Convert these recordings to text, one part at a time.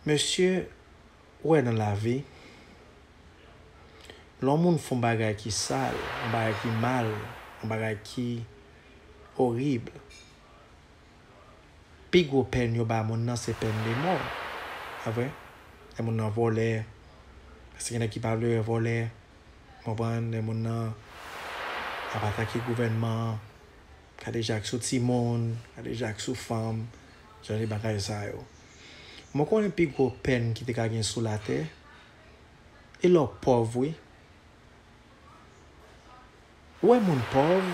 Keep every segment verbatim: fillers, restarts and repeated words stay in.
Mesye, ou wè nan lavi, lè yon moun fè yon bagay ki sal, yon bagay ki mal, yon bagay ki orib, pi gwo pèn yo ba moun nan se pèn de mò. Pa vre? Lè moun nan vòlè, paske gen nèg ki pa vle wè vòlè, konprann, lè moun nan ap atake gouvènman an, gade jak sou timoun, gade jak sou fanm, jan de bagay sa yo. Mwen konnen pi gwo pèn ki te ka gen sou latè, e lè w pòv, wi. Ou wè moun pòv,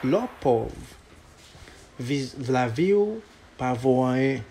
lè w pòv, vi, lavi w pa vo anyen.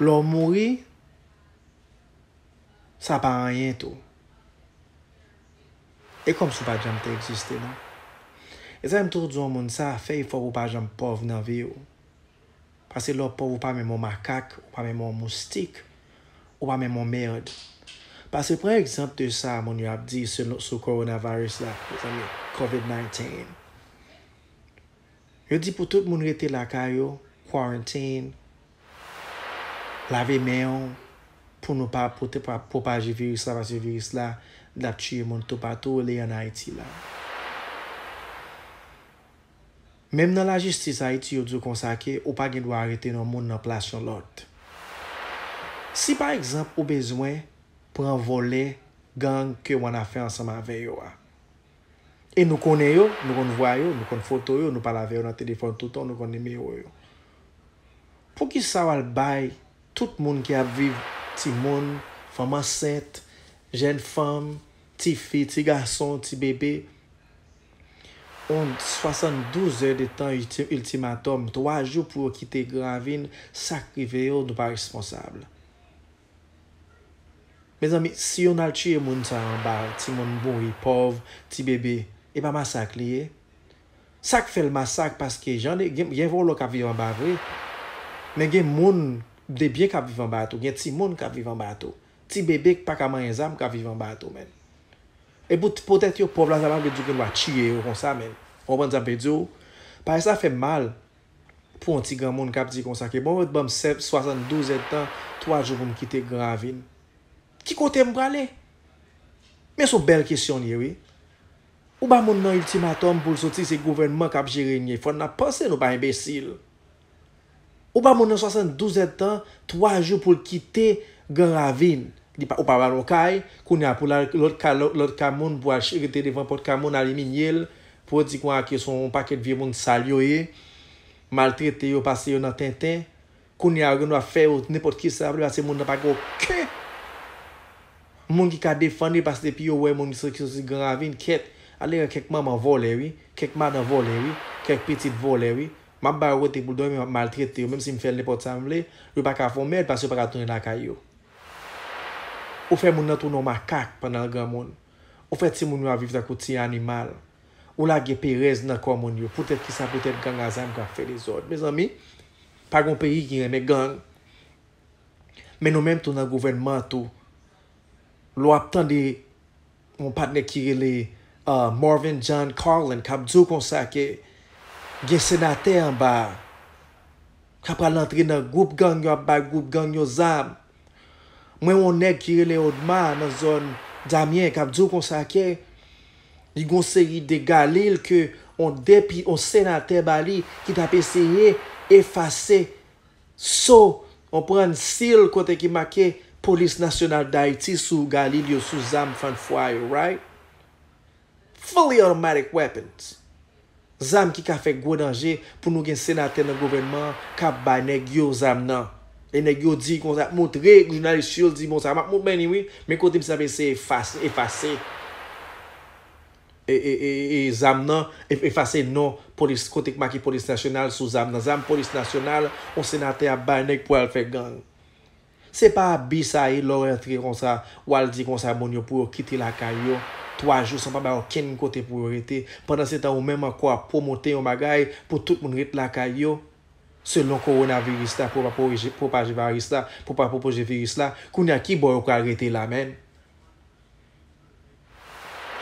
Lè w mouri, sa pa anyen tou. E kòmsi w pa t janm te egziste, non. E sa m toujou di yon moun sa, fè efò pou w pa janm pòv nan vi w. Paske lè w pòv, ou pa menm yon makak, ou pa menm yon moustik, ou pa menm yon mèd. Paske pran egzanp de sa moun yo ap di sou, sou kowonaviris la, mezanmi, covid nineteen. Yo di pou tout moun rete lakay yo, quarantine, lave men w, pou nou pa pote, pa pwopaje viris la, paske viris la, l ap tiye moun toupatou, li an Ayiti la. Menm nan lajistis Ayiti, yo di w konsa ke ou pa gen dwa arete yon moun nan plas yon lòt. Si pa egzanp ou bezwen pran vòlè gang ke w annafè ansanm avè yo a, e nou konnen yo, nou konn vwa yo, nou konn foto yo, nou pale avè yo nan telefòn toutan, nou konn nimewo yo. Poukisa w al bay tout moun ki ap viv, timoun, fanm ansent, jèn fanm, tifi, ti gason, ti bebe, yon swasanndouz è de tan ilti-, iltimatòm, twa jou pou yo kite Gran Ravin, sa k rive yo, nou pa responsab. Mezanmi, si youn al tiye moun sa anba, timoun mouri, pòv, ti bebe, e pa masak li ye? Sa k fè l masak, paske jan de, gen, gen vòlò k ap viv anba vre, men gen moun de byen k ap viv anba tou, gen timoun k ap viv anba tou. Ti bebe k pa ka manyen zam k ap viv anba tou, menn. E pou, poutèt yo pòv la, sa pa vle di w gen dwa tiye yo konsa, menn. Ou konprann sa m vle di w? Parèy sa fè m mal pou yon ti granmoun k ap di konsa ke, "Bon, yo ban m sèt, swasanndouz èdtan, twa jou pou m kite Gran Ravin. Ki kote m prale?" Men se yon bèl kesyon li ye, wi. Ou ba moun nan iltimatòm pou l soti, se gouvènman k ap jere n ye. Fò n ap panse, nou pa enbesil. Ou ba moun nan swasanndouz èdtan, twa jou pou l kite Gran Ravin. Li pa, ou pa ba l yon kay, kounye a pou l al lòt kay, lòt, lòt kay moun, pou al ch-, rete devan pòt kay moun, aliminye l, pou yo di konsa ke se yon pakèt vye moun sal yo ye, maltrete yo, pase yo nan tenten. Kounye a, yo gen dwa fè yo nenpòt kisa yo vle, paske moun nan pa gen okenn moun ki ka defann li, paske depi yo wè moun ki soti, ki soti Gran Ravin, kèt, ale gen kèk manman vòlè, wi, kèk madan vòlè, wi, kèk pitit vòlè, wi. M ap ba yo kote pou l dòmi, m ap maltrete yo, menm si m fè l nenpòt sa m vle, yo pa ka fè yon mèd, paske yo pa ka tounen lakay yo. Ou fè moun nan tounen yon makak pandan l granmoun. Ou fè timoun yo ap viv tankou ti animal. Ou lage perèz nan kò moun yo. Poutèt kisa? Poutèt gang a zam k ap fè dezòd. Mezanmi, pa gen yon peyi ki renmen gang. Men nou menm tou nan gouvènman an tou. Lè w ap tande yon patnè ki rele, uh, Marvin John Carlin k ap di w konsa ke gen senatè anba a k ap pral antre nan gwoup gang yo, ap bay gwoup gang yo zam. Mwen wè yon nèg ki rele Odma nan zòn Damyen k ap di w konsa ke li gon seri de galil ke on depi on senatè ba li ki t ap eseye efase so, konprann, sil kote ki make Polis Nasyonal Dayiti sou galil yo, sou zam fann fwa yo, right? Fully automatic weapons. Zam ki ka fè gwo danje pou nou gen senatè nan gouvènman an k ap bay nèg yo zam nan. E nèg yo di konsa, ap montre jounalis yo, di, "Bon, sa m ap mont men li, wi, men kote misye ap eseye efase, efase, e, e, e, e zam nan, e, efase non polis, kote k make Polis Nasyonal sou zam nan. Zam Polis Nasyonal, yon senatè ap bay nèg pou al fè gang." Se pa abi sa ye lè w rantre konsa, w al di konsa moun yo pou yo kite lakay yo twa jou san pa bay okenn kote pou yo rete. Pandansetan, ou menm ankò ap pwomote yon bagay pou tout moun ret lakay yo, selon kowonaviris la, pou pa pwopaje, pwopaje varis la, pou pa pwopaje viris la. Kounye a, ki bò yo pral rete la, menn?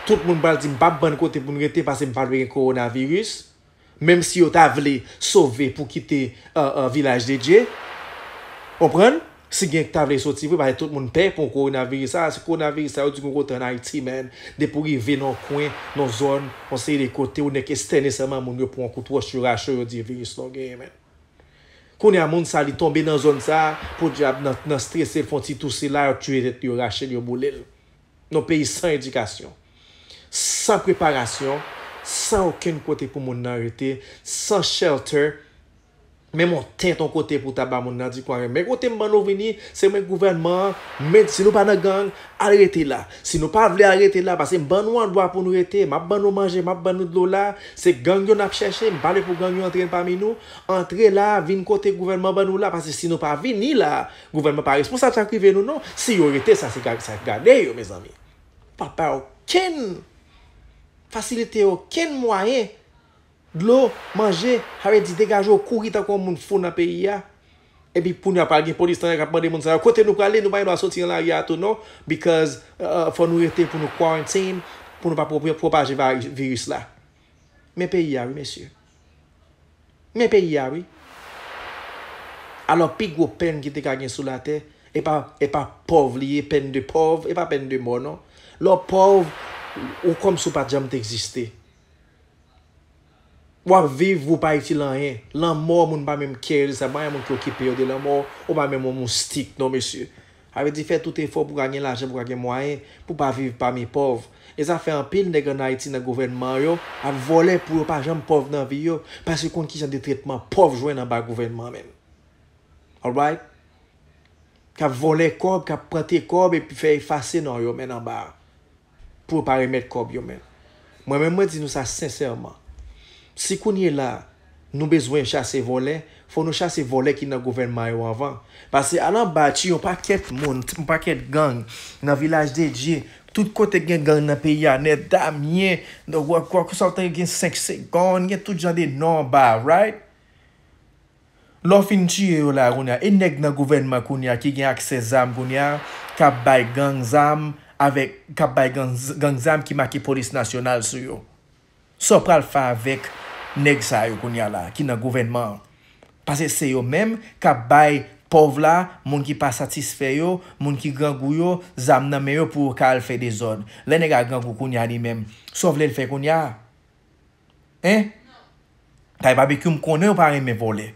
Tout moun pral di, "M p ap bann kote pou n rete paske m pa dwe gen kowonaviris." Menm si yo ta vle sove pou kite uh, uh, Vilaj de Dye, konprann? Si gen ki ta vle soti vre, paske tout moun pè pou kowonaviris sa, se kowonaviris sa yo di gon kote ann Ayiti, man. Depi w rive nan yon kwen, nan yon zòn, yon seri de kote, ou nèk estène sèlman moun yo pran yon kout wòch, yo rache, yo di viris la w genyen, man. Kounye a, moun sa, li tonbe nan zòn sa, podyab, nan, nan strese, l fè yon ti touse la, yo tiye tèt li, yo rache l, yo boule l. Nan peyi san edikasyon, san preparasyon, san okenn kote pou moun nan rete, san shelter, menm yon tent yon kote pou ta ba moun nan di kwa. Men kote m ban nou vini, se mwen gouvènman an, men si nou pa nan gang, al rete la. Si nou pa vle al rete la, paske m ban nou andwa pou nou rete, m ap ban nou manje, m ap ban nou dlo la, se gang yo n ap chèche, m pa vle pou gang yo antre pami nou, antre la, vin kote gouvènman ban nou la, paske si nou pa vini la, gouvènman pa responsab sa k rive nou non. Si yo rete, sa se ga- sa k gade yo, mezanmi. Pa pa okenn fasilite, okenn mwayen. Dlo, manje, sa vle di degaje w kouri tankou yon moun fou nan peyi a. Epi kounye a pral gen polis nan k ap mande moun sa yo, kote nou prale, nou pa gen dwa soti nan lari a tou non, because uh, fò nou rete pou nou quarantine, pou nou pa pwopaje viris la. Men peyi a wi, mesye. Men peyi a wi. Alò, pi gwo pèn ki te ka gen sou latè, e pa, e pa pòv li ye, pèn de pòv, e pa pèn de mò non. Lè w pòv, ou kòmsi w pa t janm te egziste. W ap viv, ou pa itil anyen. Lanmò, moun pa menm kè de sa, pa gen moun ki okipe yo de lanmò, ou pa menm yon moustik non, mesye. Sa vle di fè tout efò pou w ka gen lajan, pou w ka gen mwayen, pou w pa viv pami pòv. E sa fè anpil nèg ann Ayiti nan gouvènman yo ap vòlè pou yo pa janm pòv nan vi yo, paske konn kijan de tretman pòv jwenn anba gouvènman menm. Alright? K ap vòlè kòb, k ap prante kòb epi fè efase non yo menm anba a. Pou yo pa remèt kòb yo menm. Mwen menm mwen di nou sa sensèman. Si kounye la nou bezwen chase vòlè, fò nou chase vòlè ki nan gouvènman yo anvan. Paske al anba tchwi yon pakèt moun, yon pakèt gang nan Vilaj de Dye, tout kote gen gang nan peyi a nèt, Damyen, nan Wakwa, kousa w tande gen senk segonn, gen tout jan de non anba, right? Lè w fin tiye yo la kounye a, e nèg nan gouvènman kounye a ki gen aksè zam kounye a, k ap bay gang zam avèk, k ap bay gang, gang zam ki make polis nasyonal sou yo. Sa w pral fè avèk nèg sa yo kounye a la, ki nan gouvènman an? Paske se yo menm k ap bay pòv la, moun ki pa satisfè yo, moun ki grangou yo, zam nan men yo pou yo ka al fè dezòd. Lè nèg a grangou kounye a li menm, sa w vle l fè kounye a? Hein? Kay Babekyou, m konnen w pa renmen vòlè.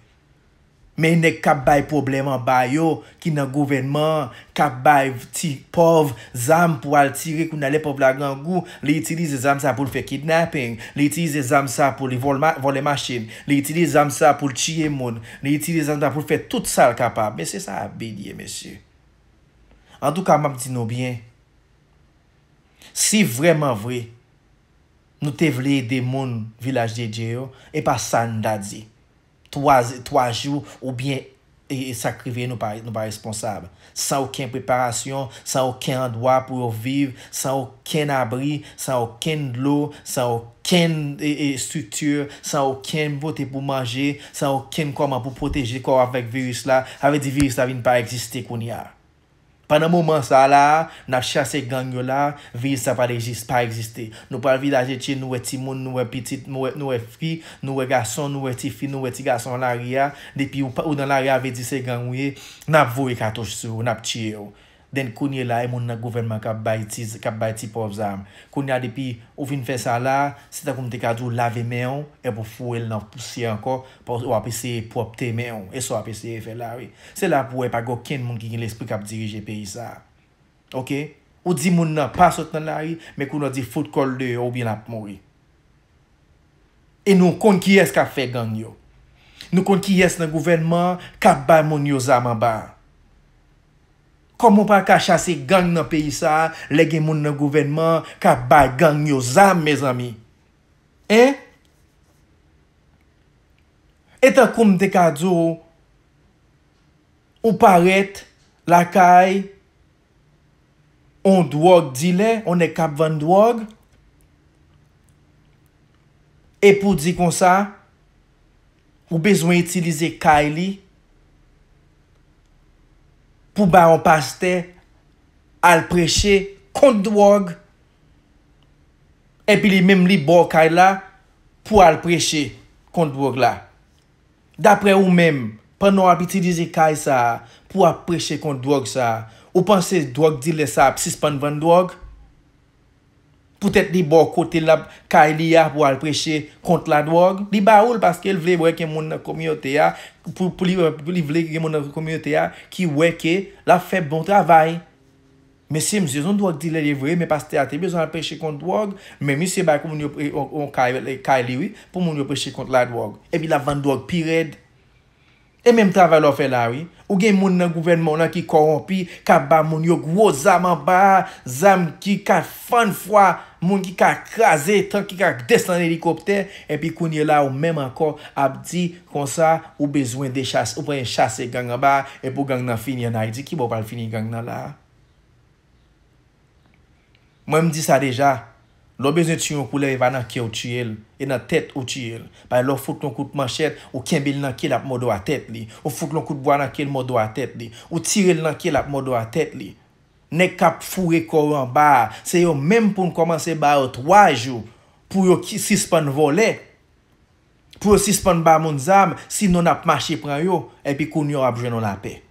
Men nèg k ap bay pwoblèm anba yo, ki nan gouvènman an, k ap bay ti pòv zam pou al tire, kounye a lè pòv la grangou, li itilize zam sa pou l fè kidnaping, li itilize zam sa pou li vòl ma- vòlè machin, li itilize zam sa pou l tiye moun, li itilize zam sa pou l fè tout sa l kapab. Mesye, sa abid ye, mesye. Antouka, m ap di nou byen, si vrèman vre, nou te vle ede moun Vilaj de Dye yo, e pa sa n ta di. Twa, twa jou oubyen e, e sa k rive nou pa, nou pa responsab. San okenn preparasyon, san okenn andwa pou yo viv, san okenn abri, san okenn dlo, san okenn e, e, estrikti, san okenn kote pou manje, san okenn kòman pou pwoteje kò w avèk viris la, sa vle di viris la vin pa egziste kounye a. Pandan moman sa a la, n ap chase gang yo la, viris sa pral egzis- pa egziste. Nou pral Vilaj de Dye, nou wè timoun, nou wè pitit, nou wè, nou wè fi, nou wè gason, nou wè tifi, nou wè ti gason nan lari a. Depi ou pa- ou nan lari a, vle di se gang ou ye, n ap voye katouch sou ou, n ap tiye w. Then kounye la, e moun nan gouvènman k ap bay ti, k ap bay ti pòv zam. Kounye a, depi ou fin fè sa la, se tankou m te ka di w lave men w, epi w foure l nan pousyè ankò, w ap eseye pwòpte men w. E sa w ap eseye fè la, wi. Se la pou w wè pa gen okenn moun ki gen lespri k ap dirije peyi sa a. Oke? Ou di moun nan pa sot nan lari, men kounye a w di fout kò l deyò oubyen l ap mouri. E nou konn kiyès k ap fè gang yo. Nou konn kiyès nan gouvènman an k ap bay moun yo zam anba a. Kòman w pral ka chase gang nan peyi sa a, lè gen moun nan gouvènman an k ap bay gang yo zam, mezanmi? Hein? E tankou m te ka di w, ou parèt lakay on dwòg dilè, on nèg k ap vann dwòg, e pou di konsa, ou bezwen itilize kay li pou bay on pastè al preche kont dwòg, epi li menm li ba w kay la pou al preche. kont dwòg la? Daprè ou menm, pandan w ap itilize kay sa a pou w ap preche kont dwòg sa a, ou panse dwòg dilè sa a ap sispann vann dwòg? Poutèt li ba w kote l ap kay li a pou w al preche kont ladwòg, li ba ou l paske l vle wè gen moun nan kominote a, pou, pou li, pou li vle gen moun nan kominote a ki wè ke l ap fè bon travay. Mesye, misye se yon dwòg dilè li vre, men pastè a te bezwen al preche kont dwòg, men misye bay pou moun yo, e, on, on kay, e, kay li, wi, pou moun yo preche kont ladwòg. Epi l ap vann dwòg pi rèd. E menm travay la w fè la, wi. Ou gen moun nan gouvènman w lan ki kòwonpi, k ap ba moun yo gwo zam anba, zam ki ka fann fwa, moun ki ka kraze tank, ki ka desann elikoptè, epi kounye la, ou menm ankò ap di konsa, ou bezwen dechase, ou pran chase gang anba, e pou gang nan fini ann Ayiti, ki bò w pral fini gang nan la a? Mwen, m di sa deja. Lè w bezwen tiye yon koulèv, e pa nan kè w tiye l, e nan tèt ou tiye l. Paske lè w fout l yon kout manchèt, ou kenbe l nan kè l, ap mòde w atè tèt li. Ou fout l yon kout bwa nan kè l, mòde w atè tèt li. Ou tire l nan kè l, ap mòde w atè tèt li. Nèg k ap foure kò yo anba a, se yo menm pou n kòmanse ba yo twa jou pou yo ki-, sispann vòlè. Pou yo sispann ba moun zam, sinon n ap mache pran yo, epi kounye a w ap jwenn yon lapè.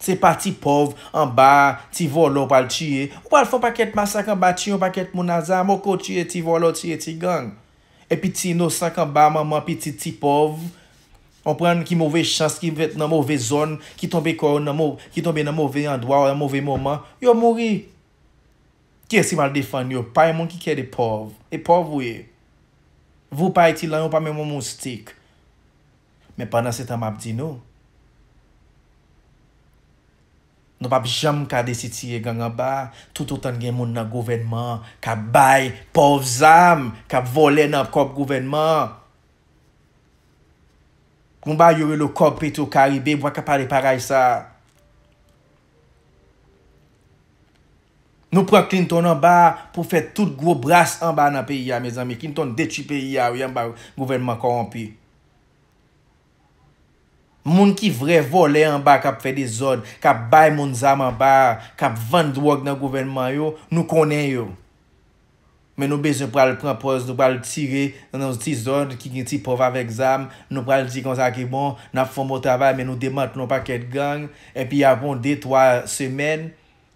Se pa ti pòv anba a, ti vòlè w pral tiye. Ou pral fè yon pakèt masak anba, tiye yon pakèt moun a zam, oke w tiye ti vòlè, w tiye ti gang. Epi ti inosan k anba, manman, pitit, ti pòv, konprann, ki move chans, ki fèt nan move zòn, ki tonbe kò yo nan mo-, ki tonbe nan move andwa, nan move moman, yo mouri. Kiyès ki pral defann yo? Pa yon moun ki kè de pòv. E pòv ou ye. Vou pa iti lan, yo pa menm yon moustik. Men pandan se tan m ap di nou, nou p ap janm ka desitire gang anba, toutotan gen moun nan gouvènman k ap bay pòv zam, k ap vòlè nan kòb gouvènman. Gon bagay yo rele kòb Petro Caribe, m pa ka pale parèy sa. Nou pran Clinton anba pou fè tout gwo bras anba nan peyi a, mezanmi. Clinton detwi peyi a, wi, anba gouvènman kòwonpi. Moun ki vrè vòlè anba, k ap fè dezòd, k ap bay moun zam anba, k ap vann dwòg nan gouvènman yo, nou konnen yo. Men nou bezwen pral pran pòz, nou pral tire nan yon ti zòn ki gen ti pòv avèk zam, nou pral di konsa ke bon, n ap fè yon bon travay, men nou demantle yon pakèt gang, epi apre yon de, twa semèn,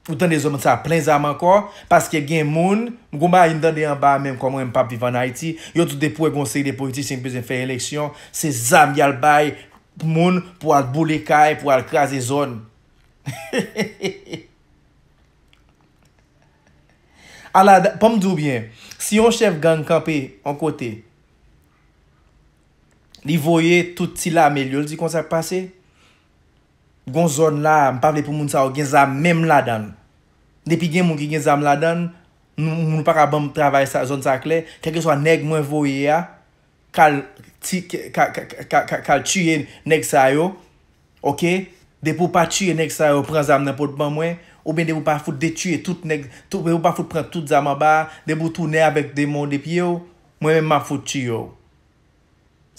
ou tande zòn sa plen zam ankò, paske gen moun, gon bagay m tande anba menm kòm mwen m p ap viv ann Ayiti, yo tou depi wè gon seri de politisyen ki bezwen fè eleksyon, se zam y al bay moun pou al boule kay, pou al kraze zòn. Ala, da-, ban m di w byen, si yon chèf gang kanpe yon kote, li voye tout ti lame l yo, l di konsa k pase, gon zòn la, m pa vle pou moun sa yo gen zam menm ladan l. Depi gen moun ki gen zam ladan l, nou, nou pa ka ban m travay sa, zòn sa klè, kèlkeswa nèg mwen voye a, k al ti-, ka, ka, ka, ka, ka, k al tiye nèg sa yo, oke? Depi w pa tiye nèg sa yo, pran zam nan pot ban mwen, oubyen depi w pa fout detwiye tout nèg, tout, depi w pa fout pran tout zam anba a, depi w tounen avèk de men w de pye w, mwen menm m ap fout tiye w.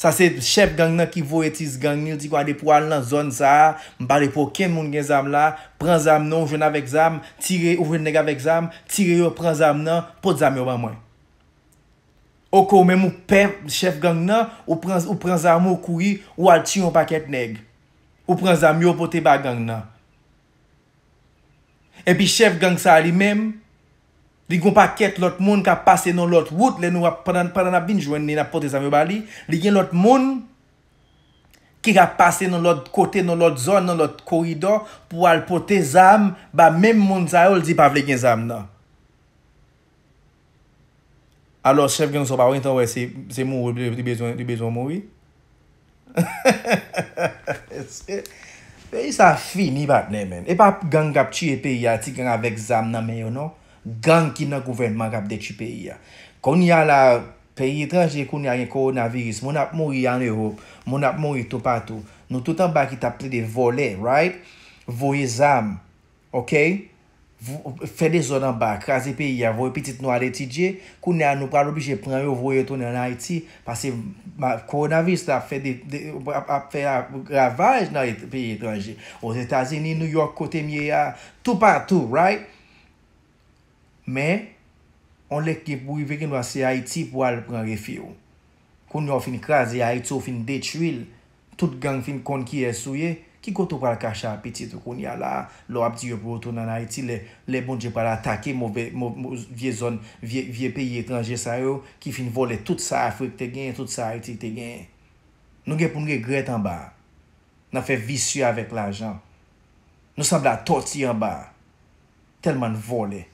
Sa se chèf gang nan ki voye ti gang li, li di kwa depi w al nan zòn sa a, m pa vle pou okenn moun gen zam la, pran zam nan, ou jwenn avèk zam, tire, ou jwenn nèg avèk zam, tire yo, pran zam nan, pot zam yo ban mwen. Oke, ou menm ou pè chèf gang nan, ou pran, ou pran zam ou, ou kouri, ou al tiye yon pakèt nèg. Ou pran zam yo, ou pote ba gang nan. Epi chèf gang sa a li menm, li gon pakèt lòt moun k ap pase nan lòt wout, lè nou ap, pandan, pandan n ap vin jwenn li, n ap pote zam yo ba li, li gen lòt moun ki ka pase nan lòt kote, nan lòt zòn, nan lòt koridò, pou al pote zam ba menm moun sa yo, l di pa vle gen zam nan. Alò, chèf gang sa w pa gentan wè se, se mouri li, li bezwen, li bezwen mouri? Peyi sa fini, patnè, menn. E pa gang k ap tiye peyi a, ti gang avèk zam nan men yo, non. Gang ki nan gouvènman k ap detwi peyi a. Kounye a la, peyi etranje, kounye a gen kowonaviris. Moun ap mouri an Ewòp. Moun ap mouri toupatou. Nou tout anba ki t ap plede vòlè, right? Voye zam. Oke? Vo-, fè dezòd anba, kraze peyi a, voye pitit nou al etidye. Kounye a, nou pral oblije pran yo, voye yo tounen ann Ayiti, paske ma-, kowonaviris la ap fè de, de, ap, ap fè ravaj nan et-, peyi etranje. Ozetazini, Nouyòk, kote m ye a, toupatou, right? Men, yon lè k gen pou rive, gendwa se Ayiti pou al pran refi w. Kounye a w fin kraze Ayiti, w fin detwi l. Tout gang fin konn kiyès ou ye. Ki kote w pral kache a pitit ou kounye a la a, lè w ap di yo pou yo tounen ann Ayiti, lè, lè Bondye pral atake move, mo, mo, vye zòn, vye, vye peyi etranje sa yo, ki fin vòlè tout sa Afrik te genyen, tout sa Ayiti te genyen. Nou gen pou n regrèt anba a. N ap fè visye avèk lajan. Nou sanble a tòti anba a. Tèlman n vòlè.